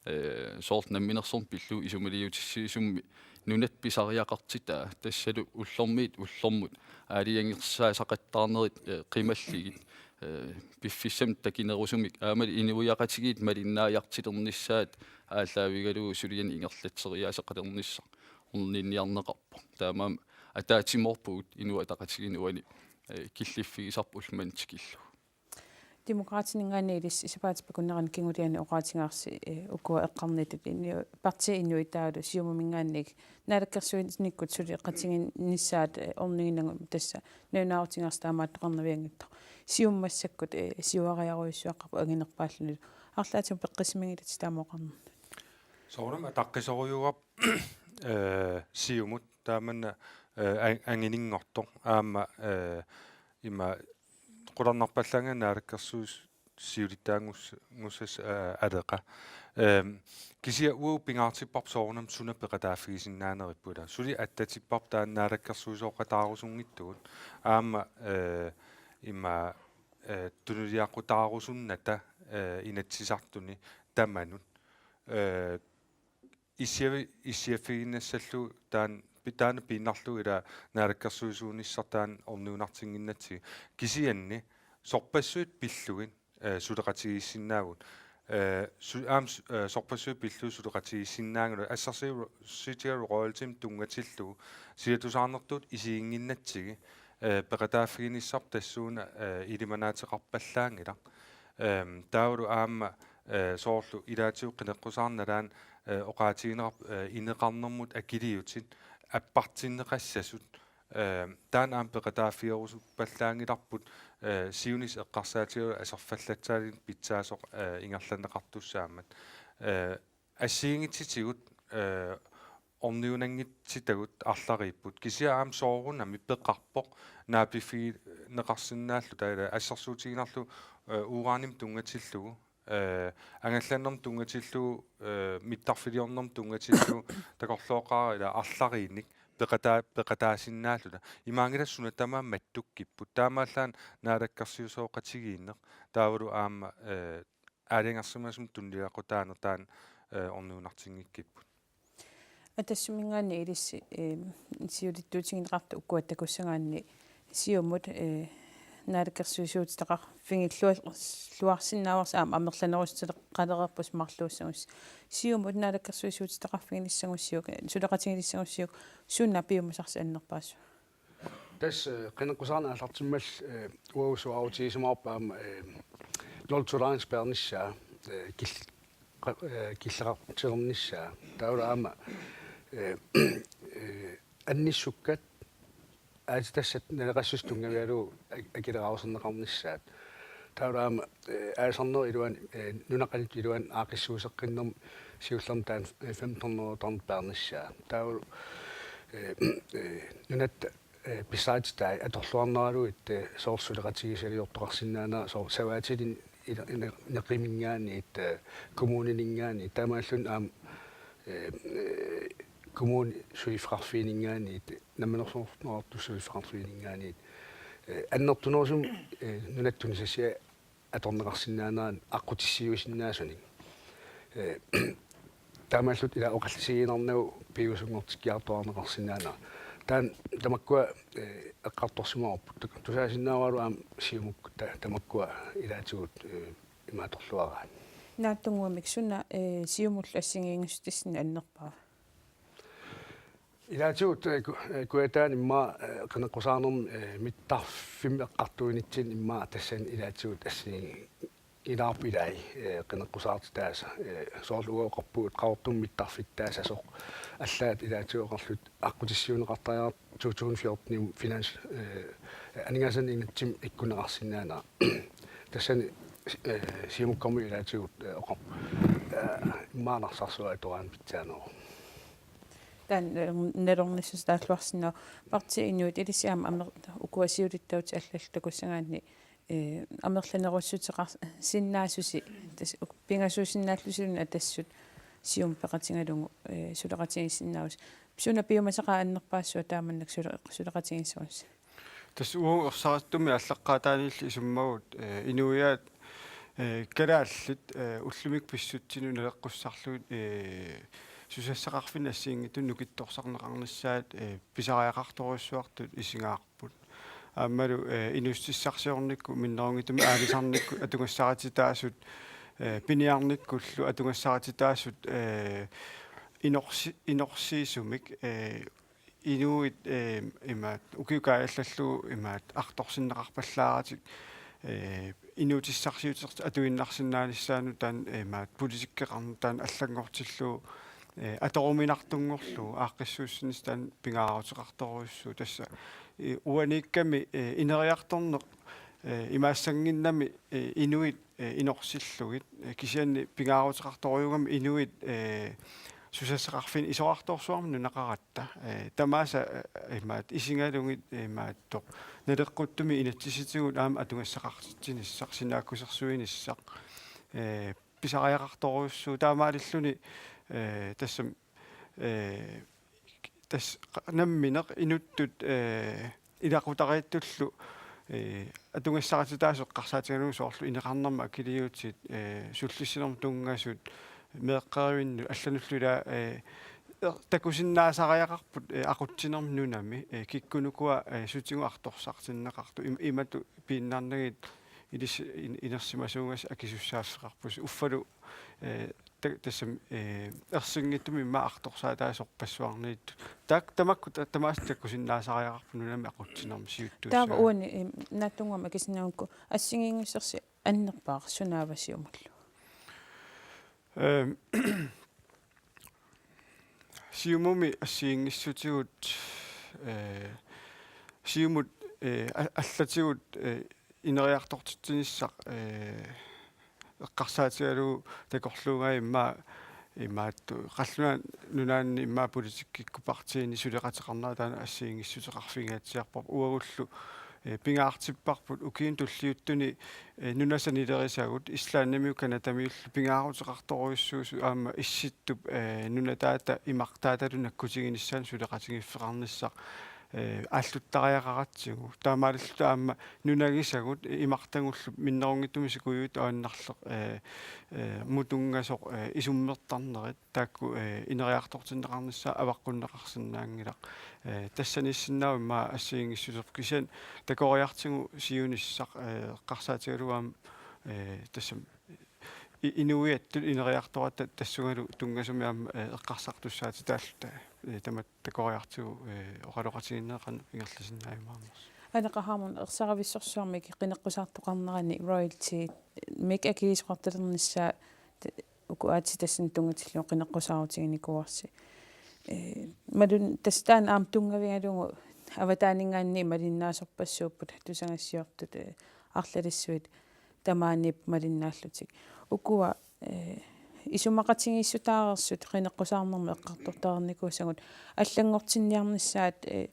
eh, soorlu namminersorneq pillugu isumaliutissiisummi nunatta pisariaqartitaa tassalu ullormiit ullormut aalajangersaasaqattaarnerit, eh, qimallugit, eh, piffissami takinerusumik aammalu inuiaqatigiit malinnaajartulernissaat aallaavigalugu sulianik ingerlatseriaaseqalernissaq orniniarneqarpoq. Taamaammat ataatsimoorpugut Inuit Ataqatigiinni uani, eh, killiffigisarput ulloq manna tikillugu. Demokraatininngaanniit ilissi sapaatip akunnerani kinguliani oqaatigaarsi, eh, ukua eqqarnittut Inu-, partiit inuit taavalu Siumuminngaanniit naalakkersuinikkut suleqatigiinnissaat, eh, orniginagu tassa nalunaarutigaarsi taamaattoqarnavianngitsoq. Siumut massakkut, eh, siuariarujussuaqqaarpoq anginerpaallunilu. Arlaatigut peqqissimanngilatit taama oqarnerni. Soorunami ataqqisorujuuarput, eh, Siumut taamani, eh, an-, angininngortoq aamma, eh, ima qularnarpallaanngilaq naalakkersuis-, siulittaangus-, -ngussas-, aa, Aleqa. Ehm, kisianni uagut pingaartipparput soorunami suna peqataaffigisinnaanerippoq ila. Suli attatipparput taanna naalakkersuisooqataarusunngitsugut. Aamma, eh, ima, eh, tunuliaqutaarusunnata, eh, Inatsisartuni tamanut. Eh, issiavi-, issiaffigiinnassallugu taanna pi-, taanna piinnarlugu ila naalakkersuisuunissaq taanna orniunartinnginnatsigu. Kisianni sorpassuit pillugit, eh, suleqatigiissinnaavugut. Eh, su-, aamma su-, eh, sorpassuit pillugit suleqatigiissinnaanngilagut assersuutigalugu royaltymik tunngatillugu silatussaarnertut isiginnginnatsigit, eh, peqataaffiginissarput tassuuna, eh, ilimanaateqarpallaanngilaq. Ehm, taavalu aamma, eh, soorlu ilaatigut qineqqusaarneq nalaani, eh, oqaatigineqarpoq, eh, ineqarnermut akiliutit appartinneqassasut, eh, taanna aamma peqataaffigerusuppallaanngilarput, eh, siunissaq eqqarsaatigalugu aserfallatsaaliineq pitsaasoq, eh, ingerlanneqartussaammat. Eh, assigiinngitsutigut, eh, orniunanngitsutagut arlariipput. Kisianni aamma soorunami peqarpoq naapiffigineqarsinnaalluta taava assersuutigiinnarlugu, eh, uranimik tunngatillugu, eh, angallannermut tunngatillugu, eh, mittarfiliornermut tunngatillugu takorlooqaara ila arlariinnik peqataa-, peqataasinnaalluta. Imaanngilaq suna tamaat mattukkipput. Taamaallaat naalakkersuisooqatigiinneq. Taavalu aamma, eh, aalajangersimasumik tunuliaqutaaneq taanna, eh, orniunartinngikkipput. Atassuminngaanniit ilissi, eh, siulittuutigineqartut ukua takussagaanni Siumut, eh, naalakkersuisuutitaqarfigilluarsinnaavarsi aamma amerlanerussuteqalereerpusi marluussagusi. Siumut naalakkersuisuutitaqarfiginissagussiuk, eh, suleqatiginissagussiuk suna piumasarsi annerpaasua? Tassa, eh, qineqqusaarneq aallartimmalli, eh, uagut suaarutigisumaavarput aamma, eh, nul tolerance peernissaa, eh, kil-, qa-, eh, killeqartilernissaa. Taavalu aamma, eh, eh, annissukkat aatsitassat naleqassuseq tunngavigalugu ak-, akileraaruserneqarnissaat. Taavalu aamma, eh, aalisarnerup iluani, eh, nunaqanit iluani aaqqissuusseqqinnermi siullermi taanna, eh, femten hundrede ton peernissaa. Taavalu, eh, eh, nunatta, eh, pissaatitai atorluarneralugit, eh, soorlu suleqatigiissaliortoqarsinnaanera soorlu savaatilinnit ila-, ila-, neqiminngaanniit, eh, kommunininngaanniit, taamaalilluni aamma, eh, eh, kommunit suliffeqarfiininngaanniit, Namminersornerartup suliffeqarfiininngaanniit, eh, annertunerusumik, eh, nunatta tunisassiai atorneqarsinnaaneranik aqqutissiuisinnaasunik. Eh, taamaalilluta ila oqallisigiinnarnagu piviusunngortikkiartuaarneqarsinnaanera. Taanna tamakkua, eh, eqqartorsimavarput. Tusaasinnaavaralu aamma Siumukkut ta-, tamakkua ilaatigut, eh, ima atorluaraat. Naatsunnguamik suna, eh, Siumullu assigiinngissutissineq annerpaava? Ilaatigut, eh, ku-, eh, kujataani immaqa, eh, qineqqusaarnermi, eh, mittarfimmi eqqartuinitsinni immaqa tassani ilaatigut assigiinngilaarput ilai, eh, qineqqusaartitaasa, eh, soorlu uagut oqarpugut Qaqortumi mittarfittaasasoq allaat ilaatigut oqarluta aqqutissiuunneqartariaqartoq to tusind fjorten-imi finans-, eh, aningaasanik inatsimmi ikkunneqarsinnaanera. Tassani, eh, Siumukkormiut ilaatigut, eh, oqarput, eh, immaqa Narsarsuaq atoraanni pitsaaneruvoq. Taanna, eh, nalornissasoq taalluarsinnaavoq. Partii Inuit ilissi aamma amer-, ukua siulittautit allallu takussagaanni, eh, amerlanerussuteqarsinnaasusi, tassa uk-, pingasuusinnaallusi suli Atassut Siumut peqatigalugu, eh, suleqatigiissinnaavusi. Suna piumasaqaaq annerpaasua taamannak sule-, suleqatigiissagussi? Tassa uagut ersarittumi aallaqqaataaniilli isummagut, eh, inuiaat, eh, kalaallit, eh, ullumikkut pissutsinut naleqqussarlugit, eh, susassaqarfinni assigiinngitsunik nukittorsarneqarnissaat, eh, pisariaqartorujussuartut isigaarput. Aammalu, eh, inuussutissarsiornikkut minnerunngitsumik aalisarnikkut atugassarititaasut, eh, piniarnikkullu atugassarititaasut, eh, inorsi-, inorsiisumik, eh, inuit, eh, imaat, ukiut kaajallallugu imaat artorsinneqarpallaaratik, eh, inuutissarsiutertik atuinnarsinnaanissaannut taanna, eh, imaat, politikkeqarneq taanna allanngortillugu, eh, atoruminartunngorlugu aaqqissuussinissaq taanna pingaaruteqartorujussuuvoq tassa, eh, uaniikkami, eh, ineriartorneq, eh, imaassannginnami, eh, inuit, eh, inorsillugit, eh, kisianni pingaaruteqartorujuugami inuit, eh, susassaqarfinni isorartorsuarmik nunaqaratta. Eh, tamaasa, eh, imaattoq isigalugit, eh, imaattoq naleqquttumik inatsisitigut aamma atugassaqartitsinissaq, sinaakkusersuinissaq, eh, pisariaqartorujussuuvoq, taamaalilluni, eh, tassami, eh, tassa qa-, nammineq inuttut, eh, ilaqutariittullu, eh, atugassarititaasut eqqarsaatigalugu soorlu ineqarnermut akiliutit, eh, sullissinermut tunngasut, meeqqerivinnut allanullu ilaa, eh, er-, takusinnaasariaqarput, eh, aqutsinermi nunami, eh, kikkunuku, eh, sutigut artorsartinneqartut, im-, imatut piinnarnagit ilis-, in-, inersimasuugassi akisussaaffeqarpusi. Uffalu, eh, ta-, tassami, eh, ersinngitsumik immaqa artorsaataasorpassuarniittut. Taak-, tamakku ta-, tamaasa takusinnaasariaqarput nunami aqutsinermi siuttuussagaa. Taava uani, eh, naatsunnguamik akisinnaavakku assigiinngissarsi annerpaaq sunaava Siumullu? Ehm, Siumumi assigiinngissutigut, eh, Siumut, eh, a-, allatigut, eh, ineriartortitsinissaq, eh, eqqarsaatigalugu takorluugai immaqa imaattoq qallunaat nunaanni immaqa politikkikkut partiini suleqateqarnera taanna assigiinngissuteqarfigingaatsiarparput uagullu, eh, pingaartipparput ukiuni tulliuttuni, eh, nunat sanilerisagut Islandimiut Canadamiullu pingaaruteqartorujussuusut aamma Issittup, eh, nunataata imartaatalu nakkutiginissaanut suleqatigiiffeqarnissaq, eh, aalluttariaqaratsigu. Taamaalilluta aamma nunagisagut, eh, imartagullu minnerunngitsumik sikujuit aannarleq, eh, eh, -mut tunngasoq, eh, isummertarnerit taakku, eh, ineriartortinneqarnissaat avaqqunneqarsinnaanngilaq. Eh, tassaniissinnaavoq immaqa assigiinngissuserput kisianni takoriartigu siunissaq, eh, eqqarsaatigalugu aamma, eh, tassami i-, inuiattut ineriartoratta tassungalu tunngasumik aamma, eh, eqqarsartussaatitaalluta, eh, tamatta takoriartigu, eh, oqaloqatigiinnerat qanoq ingerlasinnaajumaarnersoq. Aleqa Hammond, ersaravissorsuarmik qineqqusaartoqarnerani royaltymik akiliisoqartalernissaa t-, uku aatsitassani tunngatillugu qineqqusaarutiginikuuarsi. Eh, imaluunniit tassa taanna aamma tunngavigalugu avataaninngaanniit malinnaasorpassuupput tusagassiortut, eh, arlalissuit tamaaniipput malinnaallutik. Ukua, eh, isumaqatigiissutaareersut qineqqusaarnermut eqqartortareernikuusagut allanngortinniarnissaat, eh,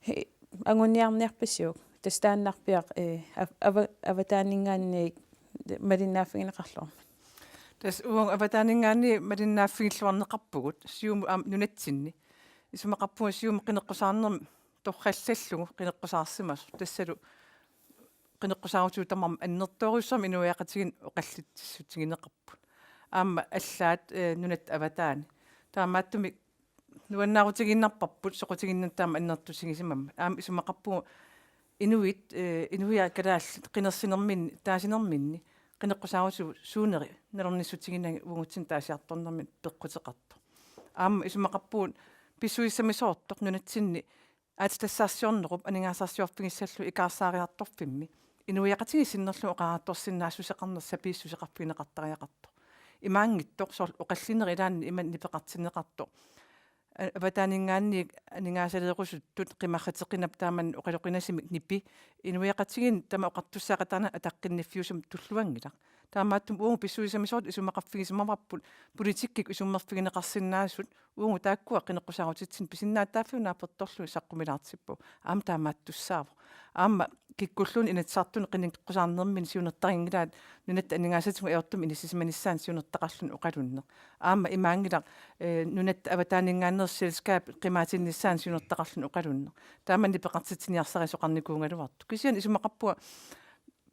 he-, anguniarniarpisiuk? Tassa taannarpiaq, eh, av-, ava-, avataaninngaanniit malinnaaffigineqarluarmat. Tassa uagut avataaninngaanniit malinnaaffigilluarneqarpugut Siumut aamma nunatsinni. Isumaqarpunga Siumut qineqqusaarnermut torrallallugu qineqqusaarsimasoq. Tassalu qineqqusaarutigut tamarmik annertoorujussuarmik inuiaqatigiinni oqallitsissutigineqarput. Aamma allaat, eh, nunatta avataani. Taamaattumik nuannaarutigiinnarparput soqutiginninneq taama annertutigisimammat. Aamma isumaqarpunga inuit, eh, inuiaat kalaallit qinersinerminni, taasinerminni, qineqqusaarutigut suuneri nalornissutiginagit uagutsinnut taasiartornermini peqquteqartoq. Aamma isumaqarpugut pissusissamisoortoq nunatsinni aatsitassarsiornerup aningaasarsiorfigissallugu ikaarsaariartorfimmi inuiaqatigiit sinnerlugit oqariartorsinnaassuseqarneq sapiissuseqarfigineqartariaqartoq. Imaanngitsoq soorlu oqallinnerit ilaanni ima nipeqartinneqartoq. A-, avataaninngaanniit aningaasaleerusuttut qimarrateqinap taamani oqaloqinasumik nipi inuiaqatigiinni tamanna oqartussaaqataaneq ataqqinniffiusumik tulluanngilaq. Taamaattumik uagut pissusissamisoortut isumaqarfigisimavarput politikkikkut isummerfigineqarsinnaasut uagut taakkua qineqqusaarutitsinni pisinnaatitaaffiup naapertorlugit saqqumilaartippugut. Aamma taamaattussaavoq. Aamma kikkulluunniit Inatsisartuni qineqqusaarnerminni siunertarinngilaat nunatta aningaasatigut ajortumik inissisimanissaanut siunertaqarluni oqalunneq. Aamma imaanngilaq, eh, nunatta avataaninngaanneersup selskabit qimaatinnissaanut siunertaqarluni oqalunneq. Taamani peqartitsiniarsarisoqarnikuugaluartoq. Kisianni isumaqarpunga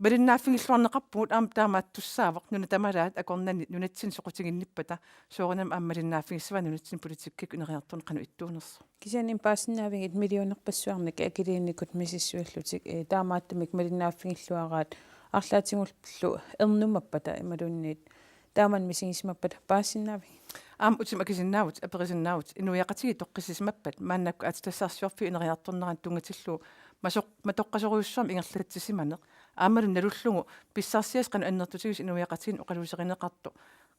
malinnaaffigiilluarneqarpugut aamma taamaattussaavoq nunat tamalaat akornanni nunatsinni soqutiginnippata soorunami aamma malinnaaffigissavat nunatsinni politikkikkut ineriartorneq qanoq ittuunersoq. Kisianni paasisinnaavigit millionerpassuarnik akiliinikkut misissuillutik, eh, taamaattumik malinnaaffigilluaraat arlaatigullu ernumappata imaluunniit taamani misigisimappata paasisinnaavigit? Aamma utima akisinnaavutit, aperisinnaavutit, inuiaqatigiit toqqissisimappat maannakkut aatsitassarsiorfiup ineriartornerani tunngatillugu masoq-, matoqqasorujussuarmik ingerlatsisimaneq. Aammalu nalullugu pissarsiassat qanoq annertutigisut inuiaqatigiinni oqaluuserineqartoq.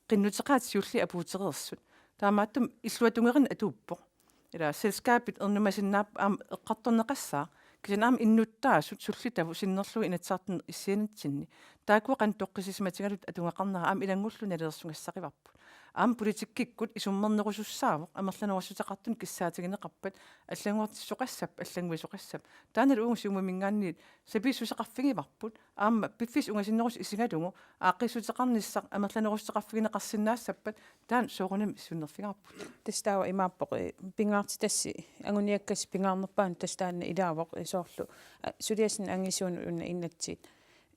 Qinnuteqaat siulliit apuutereersut. Taamaattumik illuatungerineq atuuppoq. Ila selskabit ernumasinnaapput aamma eqqartorneqassaaq. Kisianni aamma innuttaasut sullitavut sinnerlugit Inatsisartuni issianitsinni. Taakkua qanoq toqqissisimatigalugit atugaqarnera aamma ilanngullugu nalilersugassarivarput. Aamma politikkikkut isummernerusussaavoq amerlanerussuteqartunik kissaatigineqarpat allanngortissoqassap, allannguisoqassap. Taannalu uagut Siumuminngaanniit sapiissuseqarfigivarput. Aamma piffissaq ungasinnerusoq isigalugu aaqqissuuteqarnissaq amerlanerussuteqarfigineqarsinnaassappat taanna soorunami siunnerfigaarput. Tassa taava imaappoq, eh, pingaartitassi anguniakkassi pingaarnerpaanut tassa taanna ilaavoq, eh, soorlu, ah, suliassinnut angisuunut una inatsit.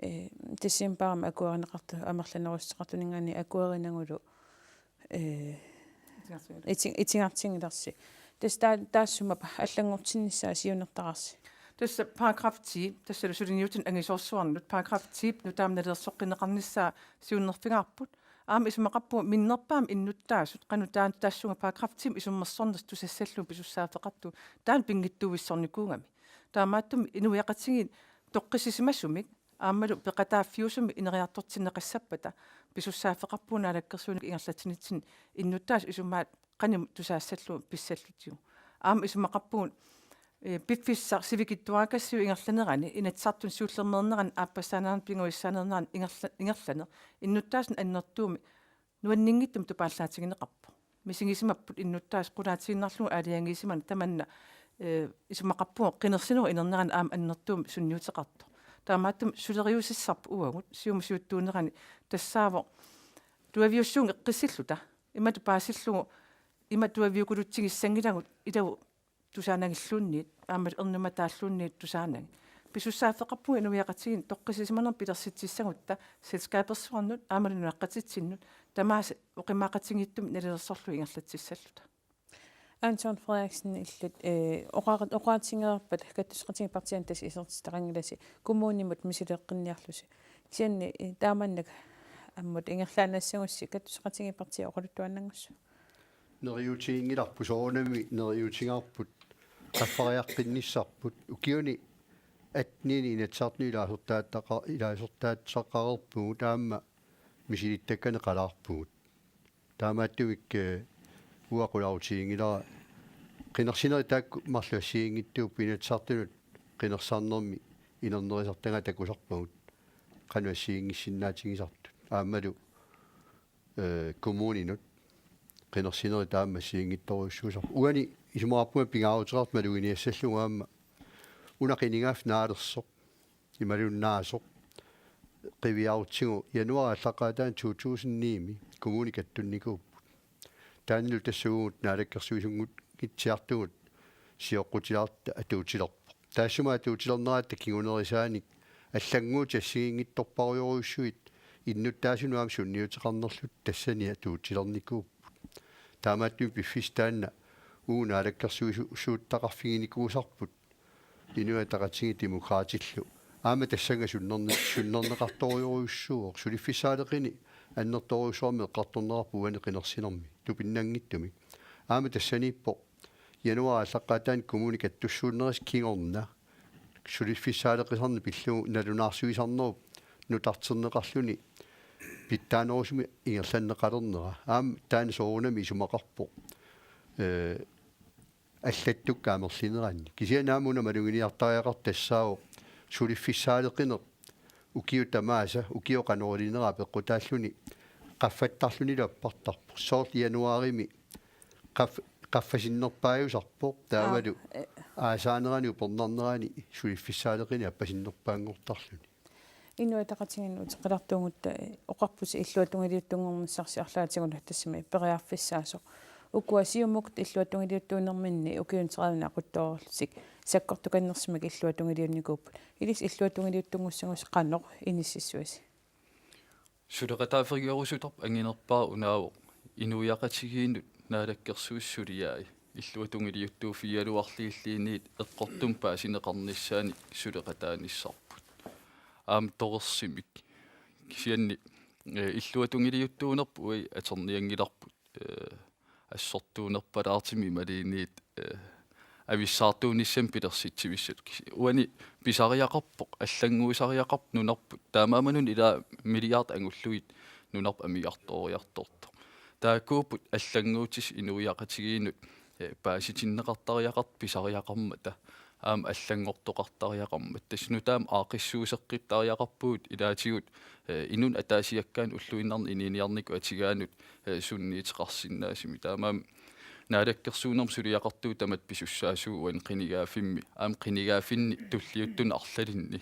Eh, decembarimi akuerineqartut amerlanerussuteqartuninngaanniit akuerinagulu, eh, Itigartigilersi. Iti-, itigartigilersi. Tassa taa-, taassuma allanngortinnissaa siunertararsi. Tassa paragraf ti, tassalu suliniutinut angisoorsuarnut, paragraf ti nutaamik nalilersoqqinneqarnissaa siunnerfigaarput. Aamma isumaqarpugut minnerpaamik innuttaasut, qanoq taanna tassunga paragraf ti isummersornersut tusassallugit pisussaaffeqartugut, taanna pinngitsuuissornikuugami. Taamaattumik inuiaqatigiit toqqissisimasumik aammalu peqataaffiusumik ineriartortinneqassappata, pisussaaffeqarpugut naalakkersuinermut ingerlatsinitsinni innuttaasut isumaat qanimut tusaassallugit pissallutigu. Aamma isumaqarpugut, eh, piffissaq sivikitsuaraakasiup ingerlanerani, Inatsisartuni siullermeernerani aappassaanerani pingajussaanerani ingerla-, ingerlaneq innuttaasunut annertuumik nuanninngitsumik tupaallaatigineqarpoq. Misigisimapput innuttaasut qulaatiinnarlugu aalajangiisimaneq tamanna, eh, isumaqarpunga qinersinerup inernerani aamma annertuumik sunniuteqartoq. Taamaattumik suleriusissarput uagut Siumup siuttuunerani tassaavoq tuaviussuunga eqqissilluta. Imatut paasillugu ima tuaviukulutsigissanngilagut ilagut tusaanagilluunniit, aamma ernumataalluunniit tusaanagit. Pisussaaffeqarpugut inuiaqatigiinni toqqissisimanermut pilersitsissagutta selskabersuarnut aammalu nunaqqatitsinnut tamaasa oqimaaqatigiittumik nalilersorlugit ingerlatsissalluta. Anton Frederiksen, illit, eh, oqarat-, oqaatigereerpat kattusseqatigiit partiinik tassa isertitaqanngilasi kommunimut misileeqqinniarlusi. Kisianni, eh, taamannak ammut ingerlaannassagussi kattusseqatigiippartia oqaluttuaannanngussaaq. Neriuutiginngilarput, soorunami neriuutigaarput, qaffariaqqinnissarput. Ukiuni attenini Inatsisartuni ilaasortaattaqa-, ilaasortaassaqareerpugut, aamma misilittakkanik qalaarpugut. Taamaattumik, eh, uanga qularutiginngilara qinersinerit taakku marluk assigiinngitsuupput, Inatsisartunut qinersisarnermi inernerisartagaat takusarpagut qanoq assigiinngissinnaatigisartut. Aammalu, eh, kommuninut qinersinerit taama assigiinngitsorujussuusarput. Uani isumaqarpunga pingaaruteqartoq maluginiassallugu aamma una qinigaaffik naalersoq, imaluunniit naasoq, qiviarutsigu januaarip aallaqqaataani to tusind ni-mi kommunit kattunnikuupput. Taannalu tassa uagut naalakkersuisunngortitsiartugut sioqqutilaarluta atuutilerpoq. Taassuma atuutilerneratta kingunerisaanik allannguutit assigiinngitsorpassuarujussuit innuttaasunut aamma sunniuteqarnerluta tassani atuutilernikuupput. Taamaattumik piffissaq taanna uagut naalakkersuisuuttaqarfiginikuusarput Inuit Ataqatigiit Demokraatillu. Aamma tassannga sunnerni-, sunnerneqartorujussuuvoq. Suliffissaaleqini annertoorujussuarmik eqqartorneqarpoq uani qinersinermi tupinnanngitsumik. Aamma tassaniippoq januaarip aallaqqaataani kommunit kattussuunnerisa kingorna suliffissaaleqisarneq pillugu nalunaarsuisarnerup nutarterneqarluni pitsaanerusumik ingerlanneqalernera. Aamma taanna soorunami isumaqarpoq, eh, allattukka amerlineranni. Kisianni aamma una maluginiartariaqartoq tassaavoq suliffissaaleqineq ukiut tamaasa, ukioq qanoq ilinera peqqutaalluni qaffattarlunilu appartarpoq. Soorlu januaarimi qaf-, qaffasinnerpaajusarpoq taavalu Aap, eh. Aasaanerani upernarnerani suliffissaaleqineq appasinnerpaanngortarluni. Inuit Ataqatigiinnut uteqqilaartuugutta, eh, oqarputit illuatungiliuttunngornissarsi arlaatigut tassami periarfissaasoq. Ukua Siumukkut illuatungiliuttuunerminni ukiuni tredive aquttoorlutik sakkortukannersimakkit illuatungiliunnikuupput. Ilissi illuatungiliuttunngussagussi qanoq inississuisi? Suleqataaffeqarusutaq anginerpaaq unaavoq inuiaqatigiinnut naalakkersuisut suliai illuatungiliuttuuffigigaluarlugilluunniit eqqortumik paasineqarnissaannik suleqataanissarput. Aamma torersimik. Kisianni, eh, illuatungiliuttuunerput uagut atornianngilarput, eh, assortuunerpalaartumik imaluunniit, eh, avissaartuunissamik pilersitsivissatut. Kisi-, uani pisariaqarpoq, allannguisariaqarpoq nunarput. Taamaammat una ilaa milliard angullugit nunarput amigartooriartortoq. Taakkuupput allannguutissat inuiaqatigiinnut, eh, paasitinneqartariaqartut pisariaqarmata. aamma allanngortoqartariaqarmat. Tassa nutaamik aaqqissuusseqqittariaqarpugut ilaatigut, eh, inunnut ataasiakkaanut ulluinnarni inuuniarnikut atugaanut, eh, sunniuteqarsinnaasumik. Taamaammat naalakkersuinermut suliaqartugut tamatta pisussaassuugut uani qinigaaffimmi, aamma qinigaaffinni tulliuttuni arlalinni,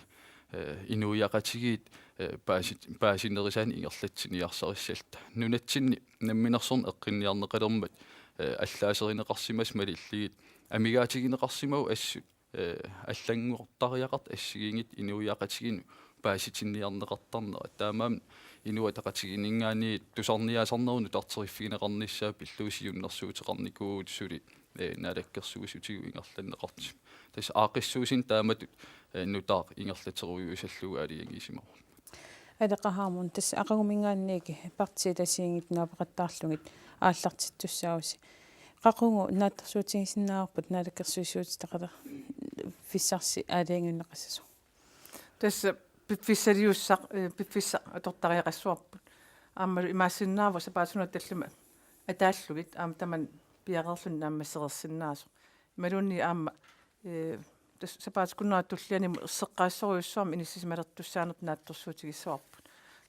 eh, inuiaqatigiit, eh, paasit-, paasinerisaanik ingerlatsiniarsarissalluta. Nunatsinni namminersorneq eqqunniarneqalermat, eh, allaaserineqarsimasut malillugit amigaatigineqarsimavoq assut, eh, allanngortariaqartut assigiinngitsut inuiaqatigiinnut paasitinniarneqartarnerat. Taamaammat Inuit Ataqatigiinninngaanniit tusarniaasarnerup nutarteriffigineqarnissaa pillugu siunnersuuteqarnikuuvugut suli, eh, naalakkersuisutigut ingerlanneqartut. Tassa aaqqissuussineq taamatut, eh, nutaaq ingerlaterujuusallugu aalajangiisimavoq. Aleqa Hammond, tassa aqaguminngaanniit partiit assigiinngitsut naapeqattaarlugit aallartittussaavusi. Qaqugu naatsorsuutigisinnaavarput naalakkersuisooqatigiiffissarsi aalajangiunneqassasoq? Tassa piffissaliussaq, eh, piffissaq atortariaqassavarput. Aammalu imaassinnaavoq sapaatip-akunnera tallimat ataallugit aamma tamanna piareerluni naammassereersinnaasoq. Imaluunniit aamma, eh, tassa sapaatip-akunnera tullianut erseqqaassorujussuarmik inissisimalertussaanertut naatsorsuutigissavarput.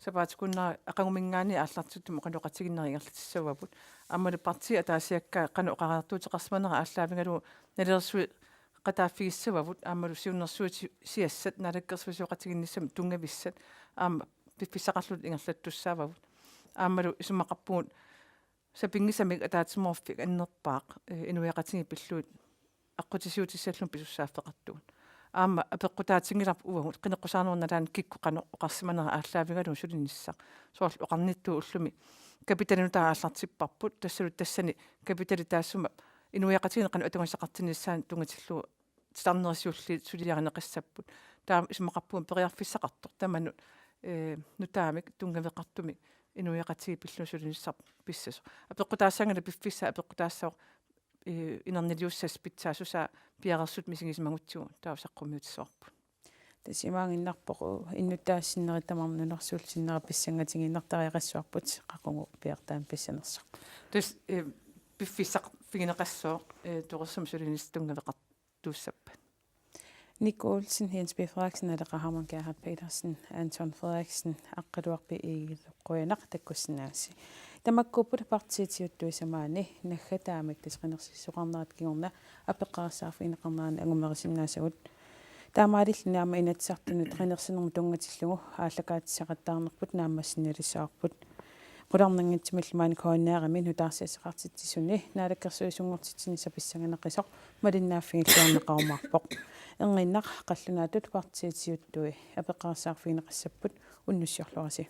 Sapaatip-akunnera aqaguminngaanniit aallartittumik oqaloqatigiinnerat ingerlatissavagut. Aammalu partiit ataasiakkaat qanoq oqariartuuteqarsimanera aallaavigalugu nalilersueqataaffigissavavut aammalu siunnersuutissiassat naalakkersuisooqatigiinnissamut tunngavissat aamma piffissaqarlutik ingerlattussaavavut. Aammalu isumaqarpugut sapinngisamik ataatsimoorfik annerpaaq, eh, inuiaqatigiit pillugit aqqutissiuutissallugit pisussaaffeqartugut. Aamma apeqqutaatinngilarput uagut qineqqusaarnerup nalaani kikkut qanoq oqarsimanera aallaavigalugu sulinissaq. Soorlu oqarnittut ullumi kapitali nutaaq aallartipparput, tassalu tassani kapitali taassuma inuiaqatigiinni qanoq atugassaqartinnissaanut tunngatillugu titarnerit siulliit suliarineqassapput. Taama isumaqarpunga periarfissaqartoq tamanut, eh, nutaamik tunngaveqartumik inuiaqatigiit pillugit sulinissaq pissasoq. Apeqqutaassanngilaq piffissaq apeqqutaassavoq, eh, inerniliussasut pitsaassusaa piareersutut misigisimagutsigu taava saqqummiutissavarput. Tassa imaaginnarpoq innuttaasut sinneri tamarmik nunarsuullu sinnera pissangatigiinnartariaqassavarput qaqugu piartaamik pissanersoq. Tassa, eh, piffissaqarfigineqassooq, eh, torersumik sulinissaq tunngaveqartuussappat. Nick Olsen, Jens B. Frederiksen, Aleqa Hammond, Gerhard Petersen, Anton Frederiksen, Aqqaluaq B. Egedep, qujanaq takkussinnaagassi. Tamakkuupput partiit siuttui samaani naggataamik tassa qinersisoqarnerata kingorna apeqqarissaarfigineqarnerani angumerisinnaassagut. Taamaalilluni aamma Inatsisartunut qinersinermut tunngatillugu aallakaatissaqattaarnerput naammassinnaalersaarput. Qularnanngitsumillu maani K N R-imi nutaarsiassaqartitsisuni naalakkersuisunngortitsinissaq pissanganaqqisoq malinnaaffigiilluarneqarumaarpoq. Erniinnaq qallunaatut partiit siuttui apeqqarissaarfigineqassapput, unnussiorluarisi.